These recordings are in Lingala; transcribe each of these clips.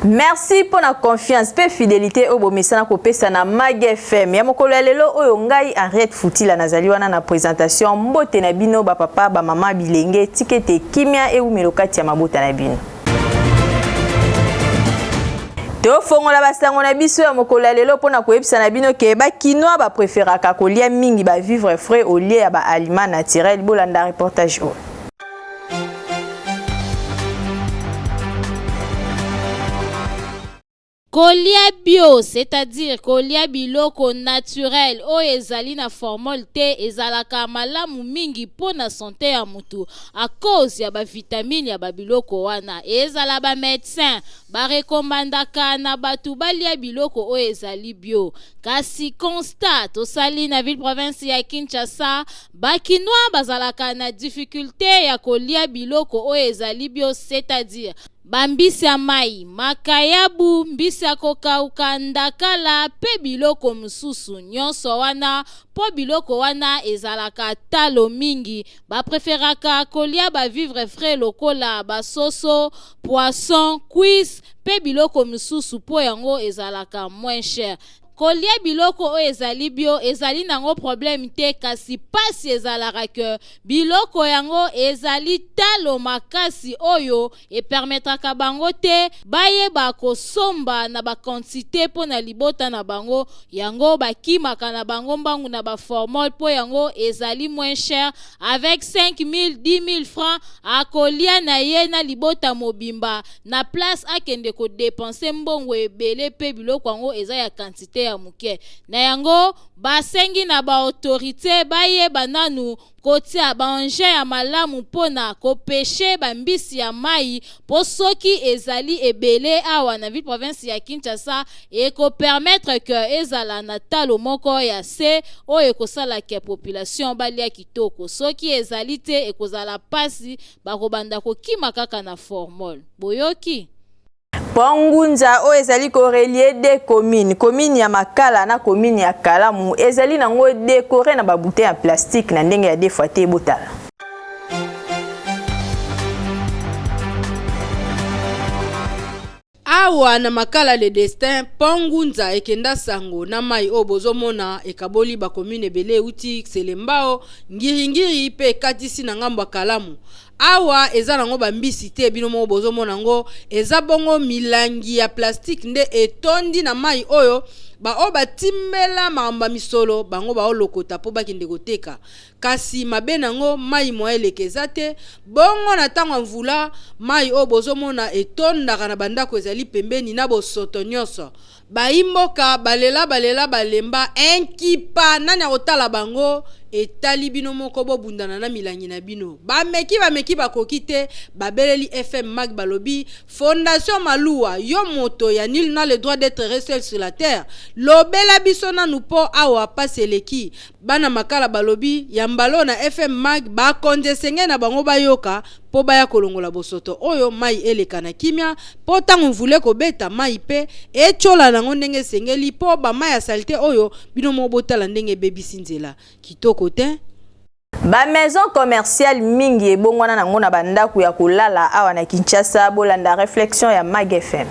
Merci mpo na confiance mpe fidelite oyo bomesana kopesa na Mag FM ya mokolo ya lelo oyo. Ngai Henriette Futila nazali wana na presentation. Mbote na bino ba papa, ba mama, bilenge, tika ete kimia ewumelo kati ya mabota na bino. Tofongola basango na biso ya mokolo ya lelo mpo na koyebisa na bino ke bakinois bapreferaka kolia mingi ba vivre frais au lieu ya ba aliments naturels. Bolanda reportage oyo. Kolia bio, c'est-à-dire kolia biloko naturel oyo ezali na formol te, ezalaka malamu mingi mpo na sante ya mutu à cause ya ba vitamines ya ba biloko wana. Ezala ba medecins ba recommandaka na batu balia biloko oyo ezali bio. Kasi constat tosali na ville province ya Kinshasa, ba kinois bazalaka na difficulte ya kolia biloko oyo ezali bio, c'est-à-dire ba mbisi ya mayi, makayabu, mbisi ya kokauka, ndakala pe biloko mosusu. Nionso wana po biloko wana ezalaka talo mingi, ba preferaka kolia ba vivres frais lokola ba soso, poisson, cuisse pe biloko mosusu po yango ezalaka moins cher. Kolia biloko oyo ezali bio ezali nango problème te, kasi pasi ezalaka que biloko yango ezali talo makasi oyo e permettraka bango te bayeba kosomba na ba quantite mpo na libota na bango. Yango bakimaka na bango mbangu na ba formol mpo yango ezali moins cher. Avec 5000, 10000 francs akolia na ye na libota mobimba na place akende ko depenser mbongo ebele mpe biloko yango eza ya quantite ya moke. Na yango basengi na ba autorites bayeba nanu kotia ba engins ya malamu mpo na ko pecher ba mbisi ya mayi mpo soki ezali ebele awa na ville province ya Kinshasa eko permettre que ezala na talo moko ya se oyo ekosala que population balia kitoko. Soki ezali te ekozala pasi, bakobanda kokima kaka na formol. Boyoki? Pont Ngunza oyo ezali ko relier deux communes, commune ya Makala na commune ya Kalamu, ezali nango decore na ba bouteilles ya plastique na ndenge ya deux fois te. Botala. Awa na Makala le destin, pont Ngunza ekenda sango na mayi oyo bozomona ekaboli ba commune ebele euti Selembao, Ngiri-ngiri pe ekatisi na ngambo ya Kalamu. Awa eza nango ba mbisi te bino moko bozo mona ngo eza bongo milangi ya plastique nde etondi na mayi oyo ba oyo ba timbela makambo ya misolo bango bao lokota po bakende koteka kasi mabe nango mayi moyen eleka eza te bongo na tango ya mvula mayi oyo bozo mona etondaka na ba ndako ezali pembeni na bosoto nionso Bayi mboka balela balela balemba inkipa nani akotala bango etali bino moko bobundana na milangi na bino bameki bameki bakoki te babeleli FM mag balobi fondation maluwa yo moto ya nul n'a le droit d'etre re seul sur la terre lobela biso nanu po awa pasi eleki bana makala balobi ya mbala oyo na FM mag bakonzi esengeli na bango bayoka mpo baya kolongola bosoto oyo, mai eleka na kimia, mpo ntango mvula ekobeta, mai mpe etyola na yango ndenge esengeli, mpo bamai ya salite oyo, bino moko botala ndenge ebebisi nzela. Kitoko te? Ba maisons commerciales mingi ebongwana nango na ba ndaku ya kolala awa na Kinshasa. Bolanda reflexion ya Mag FM.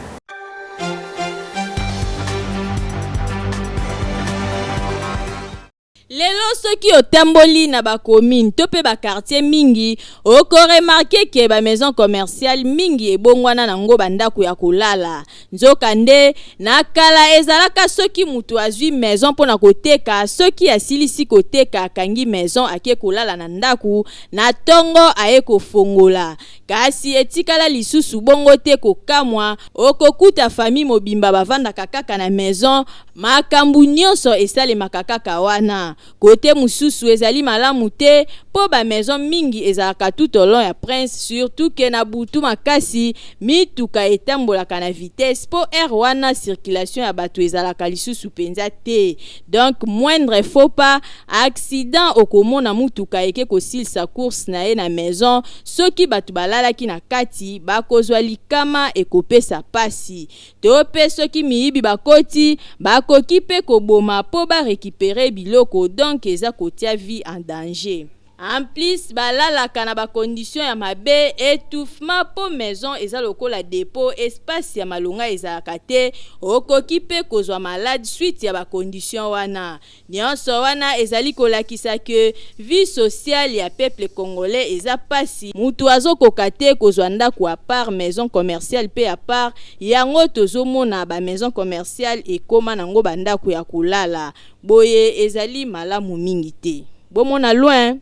Lelo soki otamboli na ba communes to pe ba quartiers mingi, oko remarquer que ba maisons commerciales mingi ebongwana na ngo ba ndaku ya kolala. Nzoka nde, na kala ezalaka soki mutu azui maison pona koteka, soki asilisi koteka akangi maison ake kolala na ndaku, na tongo aye kofongola. Kasi etikala lisusu bongo te kokamwa, okokuta famille mobimba bavandaka kaka na maison, Makambu nionso esalemaka kaka wana. Cote mususu ezali malamu te po ba maison mingi ezalaka tout au long ya prince surtout que na butu makasi mituka etambolaka na vitesse po heure wana circulation ya batu ezalaka lisusu penza te donc moindre faux pas accident okomona mutuka eke kosilisa course na ye na maison soki batu balalaki na kati bakozua likama ekopesa pasi To pe soki miyibi bakoti, bakoki pe koboma po ba recuperer biloko donc eza kotia vie en danger. En plus balalaka na ba conditions ya mabe, etouffement po maison eza lokola depot, espace ya malonga ezalaka te, okoki pe kozwa malade suite ya ba conditions wana. Nionso wana ezali kolakisa que vie sociale ya peuple congolais eza pasi, mutu azokoka te kozwa ndaku à part, maison commerciale pe à part, yango tozomona ba maisons commerciales ekoma nango ba ndaku ya kolala. Boye ezali malamu mingi te. Bomona loin.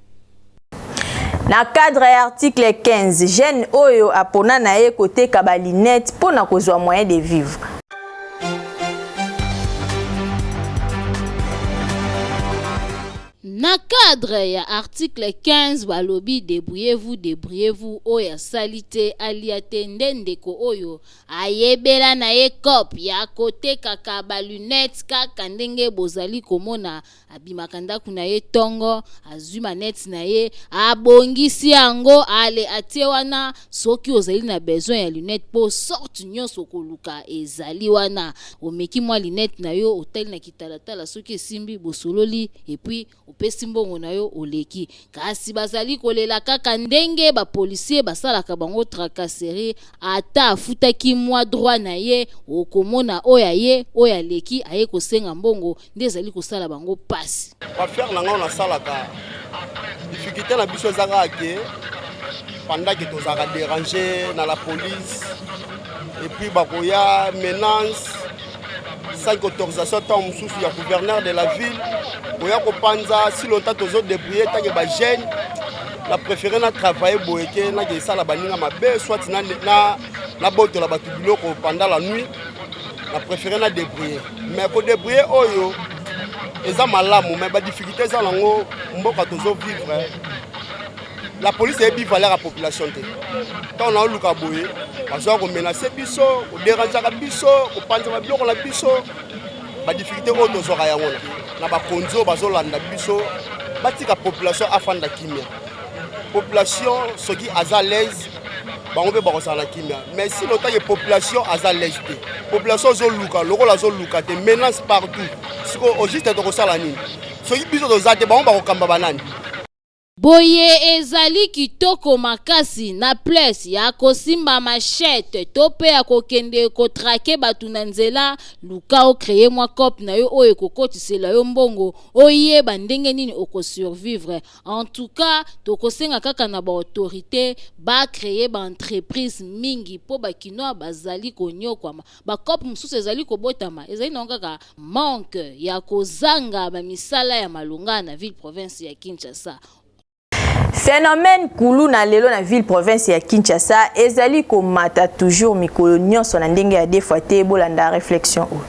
Na cadre ya article 15, jeune oyo apona na ye koteka ba lunettes mpo na kozwa moyen de vivre. Na cadre ya article 15 balobi debrouillez-vous debrouillez-vous oyo asali te alia te nde ndeko oyo Ayebela na ye coop ya kotekaka ba lunettes kaka ndenge bozali komona abimaka ndaku na ye tongo azui manette na ye abongisi yango ale atie wana soki ozali na besoin ya lunette po sorte nyonso okoluka ezali wana omeki mwa lunette na yo otali na kitalatala soki esimbi bosololi epuis opesi mbongo na yo oleki kasi bazali kolela kaka ndenge ba policier basalaka bango tracasserie ata afutaki mwa droit na ye okomona oyo aye oyo aleki aye kosenga mbongo nde ezali kosala bango pasi. Affaire na ngai nasalaka difficulté na biso eza kaka ke pendant ke tozalaka déranger na la police et puis bakoya menace sans autorisation ntango mosusu ya gouverneur de la ville koya kopanza si longtemps tozo débrouiller tanke bajeune na préféré na travailler boye ke nake esala baninga mabe soit nabotola bato biloko pendant la nuit na préféré na débrouiller mais kodébrouiller oyo eza malamu mais badifficulté eza nango mboka tozo vivre la police eyebi valeur ya population te ntango naoluka boye bazwaka komenase biso koderangeaka biso kopanza babiloko na biso badifficulté oyo tozwaka yango na bakonzi oyo bazolanda biso batika population afanda kimia population soki aza l'aise bango mpe bakozala na kimia mais si lotake population aza l'aise te population azoluka lokola azoluka te menace partout sikoyo au juste tokosala nini soki biso toza te bango bakokamba banani Boye ezali kitoko makasi na place ya kosimba machette to pe ya kokende ko traquer batu na nzela, luka o creer mwa coop na yo oyo ekokotisela yo mbongo oyeba ndenge nini oko survivre. En tout cas tokosenga kaka na ba autorites ba creer ba entreprises mingi po ba kinois bazali konyokwama. Ba coop mosusu ezali kobotama ezali nango kaka manque ya kozanga ba misala ya malonga na ville province ya Kinshasa. Phenomène kuluna lelo na ville province ya Kinshasa ezali komata toujours mikolo nyonso na ndenge ya deux fois te bolanda réflexion oyo.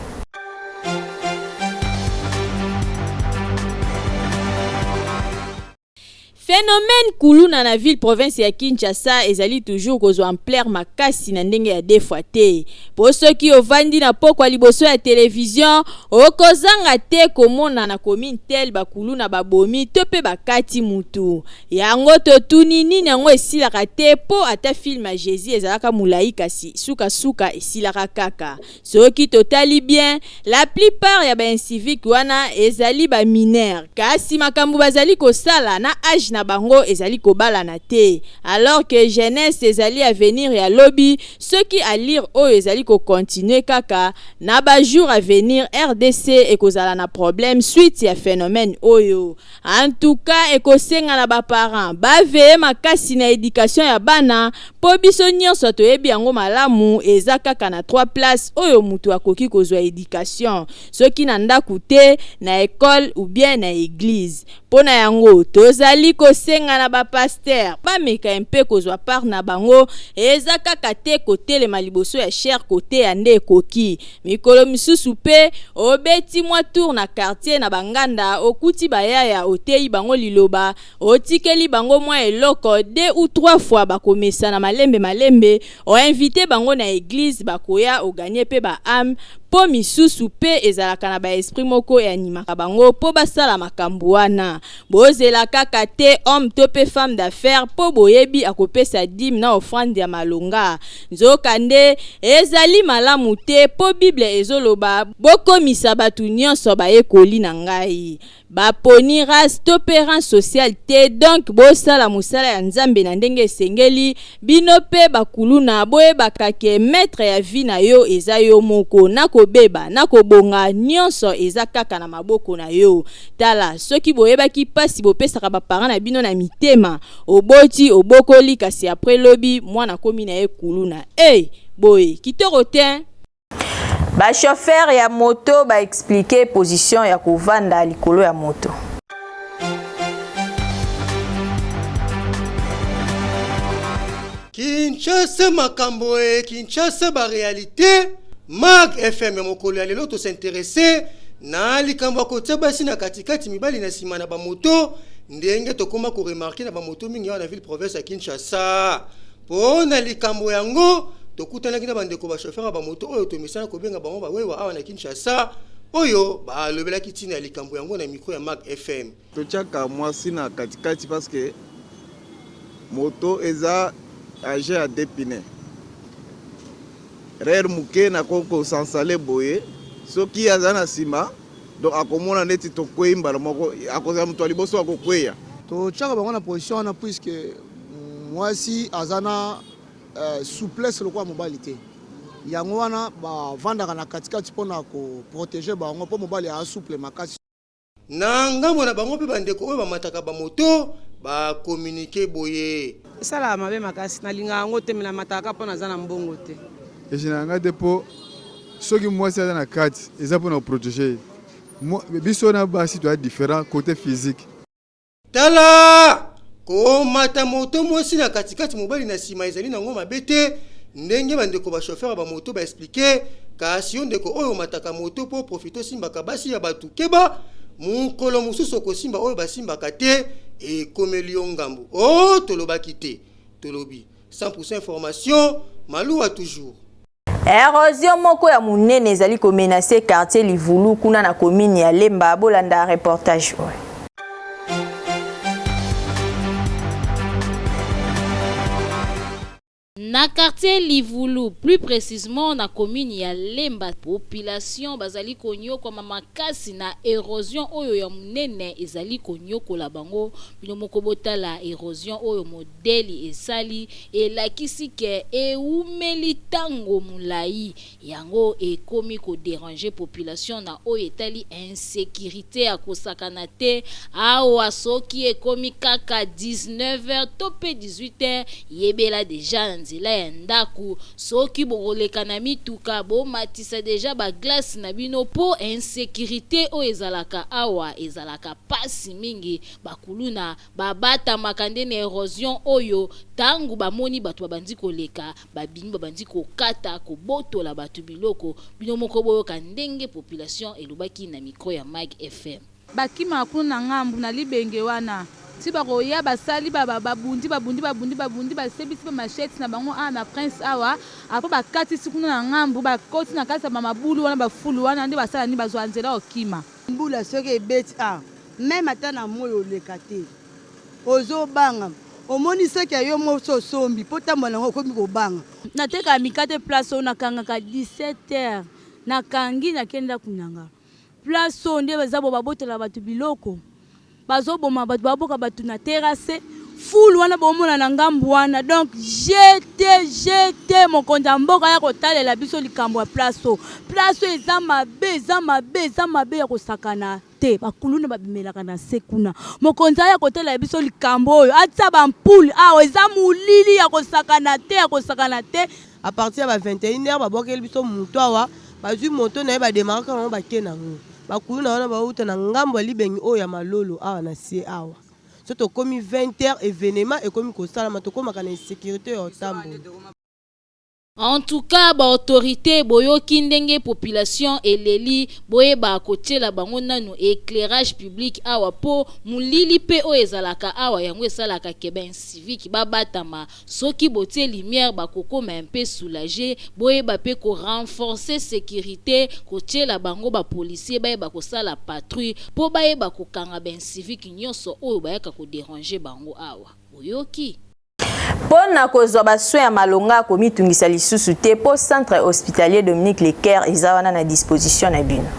Phenomène kuluna na ville province ya Kinshasa ezali toujours kozwa ampleur makasi na ndenge ya deux fois te. Po soki ovandi na pokwa liboso ya television, okozanga te komona na commune telle ba kuluna babomi to pe bakati mutu. Yango totuni nini yango esilaka te po ata film ya Jesus ezalaka mulayi kasi suka suka esilaka kaka. Soki totali bien, la plupart ya ba inciviques wana ezali ba mineurs kasi makambo bazali kosala na age na bango ezali kobalana te alors que jeunesse ezali avenir ya lobi, soki allure oyo ezali ko continuer kaka, na ba jours à venir rdc ekozala na problème suite ya phenomène oyo. En tout cas ekosenga na ba parents ba veiller makasi na education ya bana po biso nionso toyebi yango malamu eza kaka na trois places oyo mutu akoki kozua education soki na ndaku te na ecole ou bien na eglise po na yango tozali kosenga na ba pasteurs bameka un peu kozua part na bango eza kaka te kotelema liboso ya chaire koteya nde ekoki Mikolo misusu pe, obeti mwa tour na quartier na ba nganda, okuti ba yaya oteyi bango liloba, otikeli bango mwa eloko, deux ou trois fois bakomesana malembe malembe, o inviter bango na eglise bakoya o gagner pe ba ames, Po misusu pe ezalaka na ba esprit moko e animaka bango po basala makambu wana. Bozela kaka te homme to pe femme d'affaires po boyebi akopesa dime na offrande ya malonga. Nzoka nde ezali malamu te po bible ezoloba bokomisa batu nionso bayekoli na ngai. Ba poni race to pe rang social te donc bosala musala ya nzambe na ndenge esengeli, bino pe ba kuluna boyebaka ke maitre ya vie na yo eza yo moko na kobeba na kobonga nionso eza kaka na maboko na yo tala soki boyebaki pasi bopesaka ba parents na bino na mitema oboti obokoli kasi après lobi mwana akomi na ye kuluna eh boye kitoko tein. Ba chauffeurs ya moto ba expliquer position ya kovanda likolo ya moto. Kinshasa makambo e Kinshasa ba realite Mag FM ya mokolo ya lelo to s'interesser na likambo ya kotia basi na katikati mibali na nsima na bamoto ndenge tokoma ko remarquer na bamoto mingi awa na ville province ya Kinshasa. Mpo na likambo yango, tokutanaki na bandeko ba chauffeur ya bamoto oyo tomesana kobenga bango bawewa awa na Kinshasa, oyo balobelaki ntina ya likambo yango na micro ya Mag FM. Totiaka mwasi na katikati parce que moto eza age ya deux pneus. Rare moke nakoki kosansale boye soki aza na nsima donc akomona neti tokwei mbala moko, akozala moto ya liboso akokweya. Totiaka bango na position wana puisque mwasi aza na euh, souplesse lokola mobali te yango wana bavandaka na katikati mpo na koprotege bango mpo mobali aa souple makasi. Na ngambo na bango mpe bandeko oyo bamataka bamoto ba communiquer boye. Esalaka mabe makasi, nalingaka yango te mais namataka kaka mpo naza na mbongo te. Egenaka nga te mpo soki mwasi aza na kati eza mpo na koproteger ye. Biso na basi toza different cote physique. Tala! Komata moto mwasi na katikati mobali na sima ezali nango mabe te ndenge ba ndeko ba chauffeur ya ba moto ba explique kasi yo ndeko oyo omataka moto po oprofite osimbaka basi ya batu keba mukolo mususu okosimba oyo basimbaka te ekomeli yo ngambu oh tolobaki te tolobi 100% information maluwa toujours. Erosion moko ya monene ezali ko menacer quartier Livulu kuna na commune ya Lemba. Bolanda reportage oyo. Na quartier Livulu, plus precisement na commune ya Lemba, population bazali konyokwama makasi na erosion oyo ya monene ezali konyokola bango. Bino moko botala erosion oyo modeli esali elakisi ke ewumeli tango mulayi, yango ekomi ko deranger population na oyo etali insecurite ya kosakana te, awa soki ekomi kaka 19 heures to pe 18 heures yebela dejà na nzela ya ndaku, soki bokoleka na mituka bomatisa dejà ba glace na bino po insecurite oyo ezalaka awa ezalaka pasi mingi, ba kuluna Babatamaka nde na erosion oyo tangu bamoni batu babandi koleka, babimi babandi kokata, kobotola batu biloko. Bino moko boyoka ndenge population elobaki na micro ya Mag FM. Bakimaka kuna na ngambu na libenge wana ti bakoya basali ba babundi babundi babundi babundi basebisi ba machettes na bango awa na prince awa apres bakatisi kuna na ngambu bakoti na kati ya ba mabulu wana ba fulu wana nde basala nini bazua nzela kokima. Mbula soki ebeti ah meme ata na moyi oleka te ozo banga omoni saki ya yo moko osombi po otambola nango okomi kobanga. Natekaka mikate place oyo nakangaka 17 heures nakangi nakei ndaku nanga place oyo nde eza bo babotolaka batu biloko bazoboma batu baboka batu na terrasse fulu wana bomona na ngambu wana donc jete jete mokonzi ya mboka aya kotalela biso likambo ya place oyo place oyo eza mabe eza mabe eza mabe ya kosakana te bakuluna babimelaka na se kuna mokonzi aya kotalela biso likambo oyo atia bampule awa eza molili ya kosakana te ya kosakana te à partir ya ba 21 heures babwakeli biso moto awa bazwi moto na ye bademaraka yango bake nango bakuluna wana bauta na ngambo ya libengi oyo ya malolo awa na sie awa so tokomi 20 heures evenement ekomi kosalama tokomaka na insécurité ya otambola. En tout cas ba autorites boyoki ndenge population eleli boyeba kotiela bango nanu eclairage public awa po mulili pe oyo ezalaka awa yango esalaka ke ba incivique babatama soki botie lumière bakokoma un peu soulager boyeba pe ko renforcer securite kotiela bango ba policiers bayeba kosala patrouille po bayeba kokanga ba incivique nionso oyo bayaka ko deranger bango awa boyoki? Mpo na kozwa ba soins ya malonga komitungisa lisusu te mpo centre hospitalier Dominique Lecaire eza wana na disposition na bino.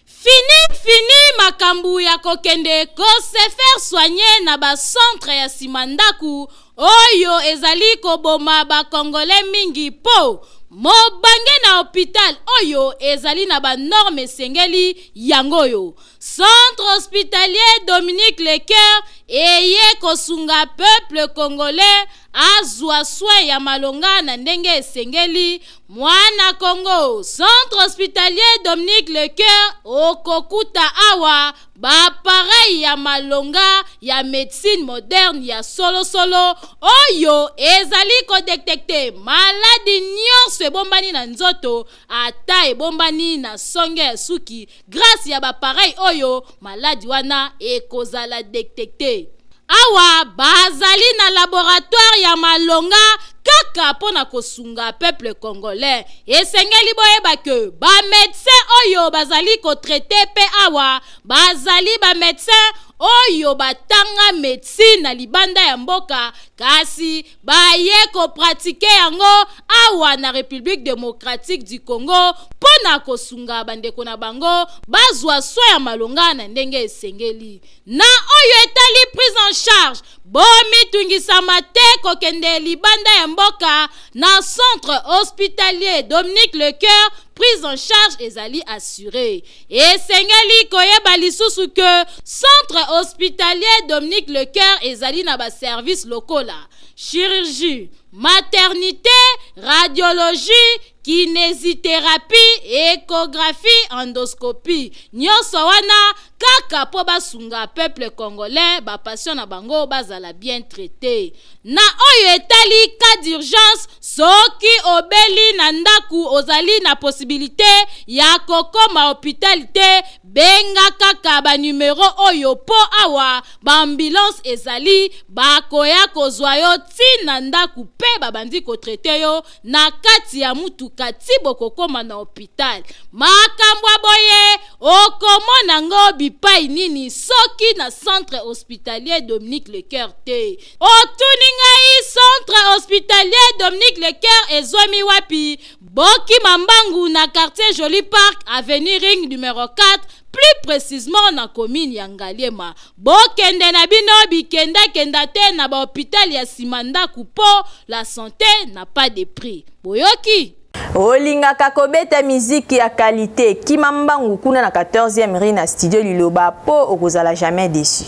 Fini fini makambu ya kokende ko se faire soigner na ba centre ya sima ndaku oyo ezali koboma ba congolais mingi po mobange na hopital oyo ezali na ba normes esengeli yango oyo centre hospitalier Dominique Lecoeur eye kosunga peuple congolais azwa soin ya malonga na ndenge esengeli mwana Congo centre hospitalier Dominique Lecoeur okokuta awa Ba appareils ya malonga ya medecine moderne ya solo solo oyo ezali ko detecter maladi nionso ebombani na nzoto ata ebombani na songe ya suki grace ya ba appareils oyo maladi wana ekozala detecter. Awa bazali na laboratoire ya malonga kaka mpo na kosunga peuple congolais. Esengeli boyeba que ba medecins oyo bazali ko traiter mpe awa bazali ba medecins oyo batanga medecine na libanda ya mboka kasi baye ko pratiquer yango awa na Republique democratique du Congo mpo na kosunga bandeko na bango bazwa soins ya malonga na ndenge esengeli. Na oyo etali prise en charge, bomitungisama te kokende libanda ya mboka na centre hospitalier Dominique Lecoeur, prise en charge ezali assuree. Esengeli koyeba lisusu que centre hospitalier Dominique Lecoeur ezali na ba services lokola chirurgie, maternite, radiologie, kinesitherapie, echographie, endoscopie. Nionso wana kaka mpo basunga peuple congolais ba patients na bango bazala bien traite. Na oyo etali cas d'urgence, soki obeli na ndaku ozali na possibilite ya kokoma hopital te, benga kaka ba numero oyo mpo awa ba ambulance ezali bakoya kozwa yo ti na ndaku mpe babandi ko traite yo na kati ya mutuka ti bokokoma na hopital. Makambo ya boye okomona ngo bipai nini soki na centre hospitalier Dominique Lecoeur te? Otuni ngai centre hospitalier Dominique Lecoeur ezwami wapi? Bokima mbangu na quartier Joli Parc avenue Ring numero 4 plus precisement na commune ya Ngaliema. Bokende na bino bikenda kenda te na ba hopital ya sima ndaku po la sante n'a pas de prix. Boyoki? Olingaka kobeta miziki ya qualite, kima mbangu kuna na 14e rue na studio Liloba po okozala jamais deçu.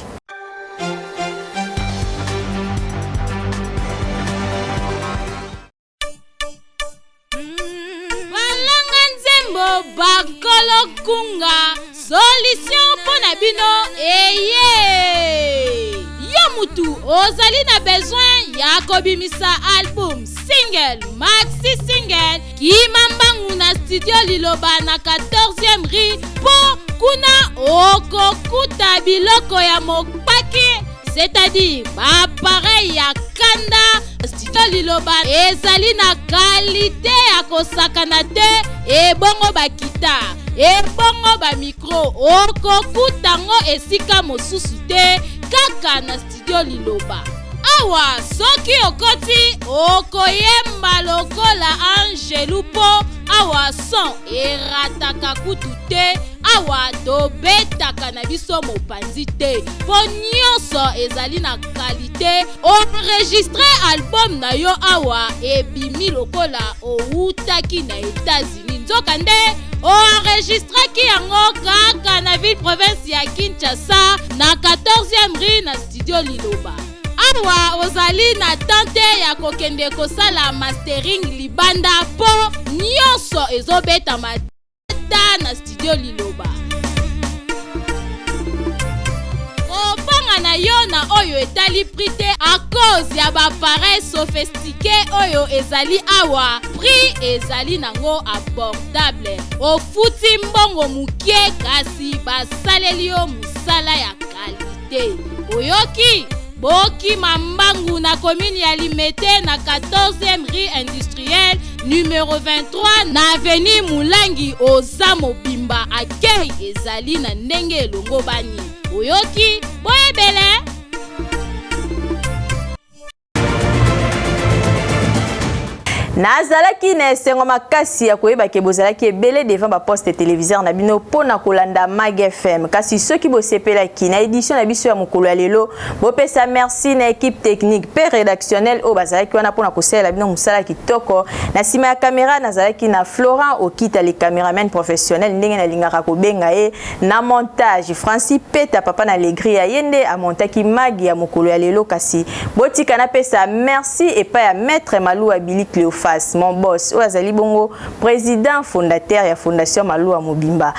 Balanga nzembo bakolo kunga solution mpo na bino eye yo mutu ozali na besoin ya kobimisa album single maxi single kima mbangu na studio liloba na 14e rue mpo kuna okokuta biloko ya mopaki c'est-à-dire baappareil ya kanda studio liloba ezali na kalite ya kosakana te ebongo bakita ebongo bamikro okokuta ngo esika mosusu te kaka na studio liloba awa soki okoti okoyemba lokola angelu mpo awa son erataka kutu te awa tobetaka na biso mopanzi te mpo nyonso ezali na kalite oenregistre album na yo awa ebimi lokola owutaki na Etats-Unis nzokande oenregistraki yango kaka na ville province ya Kinshasa na 14e rue na studio Liloba. Awa ozali na temps te ya kokende kosala mastering libanda mpo nyonso ezobetama ta na studio Liloba. Kobanga Kobanga na yo na oyo etali prix te à cause ya ba appareil sophistiqué oyo ezali awa, prix ezali nango abordable. Ofuti mbongo mokie kasi basaleli yo mosala ya qualité. Oyoki? Bokima mbangu na commune ya Limete na 14e rue industrielle numero 23 na avenue Mulangi oza mobimba accueil ezali na ndenge elongobani. Oyoki? Boyebele! Nazalaki na esengo makasi ya koyeba ke bozalaki ebele devant ba poste téléviseur na bino mpo na kolanda Mag FM. Kasi soki bosepelaki na édition na biso ya mokolo ya lelo, bopesa merci na équipe technique mpe rédactionnelle oyo bazalaki wana mpo na kosalela bino mosala kitoko. Na nsima ya kamera nazalaki na Florent Okita, le cameraman professionnel ndenge nalingaka kobenga ye. Na montage, Francis Peta, papa na Alegria, ye nde amontaki Mag ya mokolo ya lelo. Kasi botika napesa merci epai ya Maître Maluwa Billy Cleophas, mon boss, oyo azali bongo président fondateur ya Fondation Maluwa Mobimba.